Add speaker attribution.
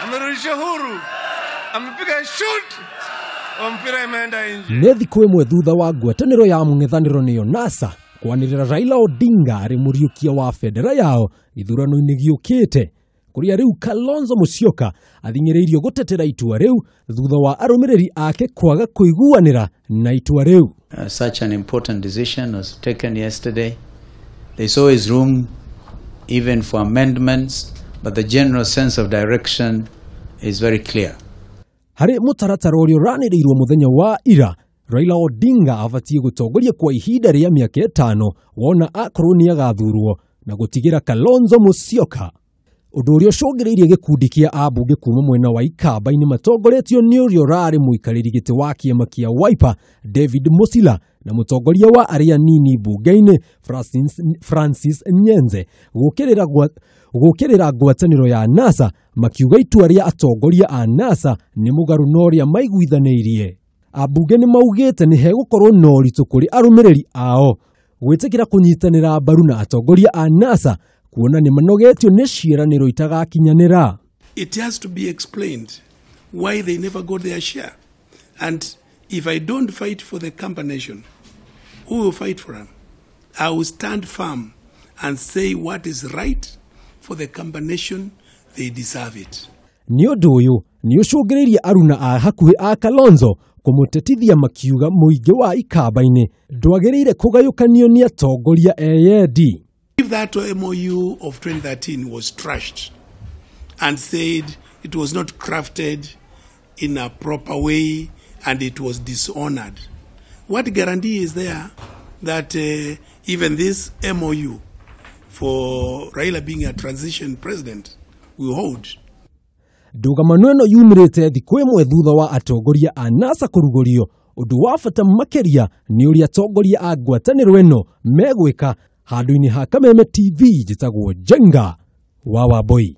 Speaker 1: Amerudisha huru, amepiga shoot, mpira imeenda nje.
Speaker 2: Nĩ thikũ ĩmwe thutha wa ngwatanĩro ya mũng'ethanĩro nĩyo NASA kwanĩrĩra Raila Odinga arĩ mũriũkia wa bendera yao gĩthurano-inĩ gĩũkĩte, kũrĩa rĩu Kalonzo Musyoka athing'ĩrĩirio gũtetera itua rĩu thutha wa arũmĩrĩri ake kwaga kũiguanĩra na itua rĩu.
Speaker 3: Such an important decision was taken yesterday. There's always room even for amendments, but the general sense of direction is very clear.
Speaker 2: Harĩ mũtaratara ũrĩa ũranĩrĩirwo mũthenya wa ira, Raila Odinga abatiĩ gũtongoria kwa ihinda rĩa mĩaka 5 wona akorwo nĩ agathurwo na gũtigĩra Kalonzo Musyoka, ũndũ ũrĩa ũcũngĩrĩirie gĩkundi kĩa ambunge kuma mwena wa Ikamba-inĩ matongoretio nĩ ũrĩa ũrarĩ mũikarĩri gĩtĩ wa kĩama kĩa Wiper David Musila na mũtongoria wa arĩa nini mbunge-inĩ Francis Nyenze gũkĩrĩra ngwatanĩro ya NASA, makiuga itua rĩa atongoria a NASA nĩ mũgarũ na ũrĩa maiguithanĩirie. Ambunge nĩ maugĩte nĩ hegũkorwo na ũritũ kũrĩ arũmĩrĩri ao gwĩtĩkĩra kũnyitanĩra mbaru na atongoria a NASA kuona nĩ manogetio nĩ ciĩranĩro itagakinyanĩra.
Speaker 4: It has to be explained why they never got their share. And if I don't fight for the Kamba nation, who will fight for them? I will stand firm and say what is right for the Kamba nation. They deserve it.
Speaker 2: Nĩ ũndũ ũyũ nĩ ũcũngĩrĩirie aruna a hakuhĩ a Kalonzo kũmũtetithia makiuga mũingĩ wa Ikamba-inĩ ndwagĩrĩire kũgayũkanio nĩ atongoria eyendi.
Speaker 4: If that MOU of 2013 was trashed and said it was not crafted in a proper way and it was dishonored, what guarantee is there that even this MOU for Raila being a transition president will hold?
Speaker 2: Ndũgamano ĩno yumĩrĩte thikũ ĩmwe thutha wa atongoria a NASA kũrugũrio. Ũndũ wa bata makĩria nĩ ũrĩa atongoria a ngwatanĩro ĩno megwĩka. Handũ-inĩ ha Kameme TV njĩtagwo Njenga wa Wambui.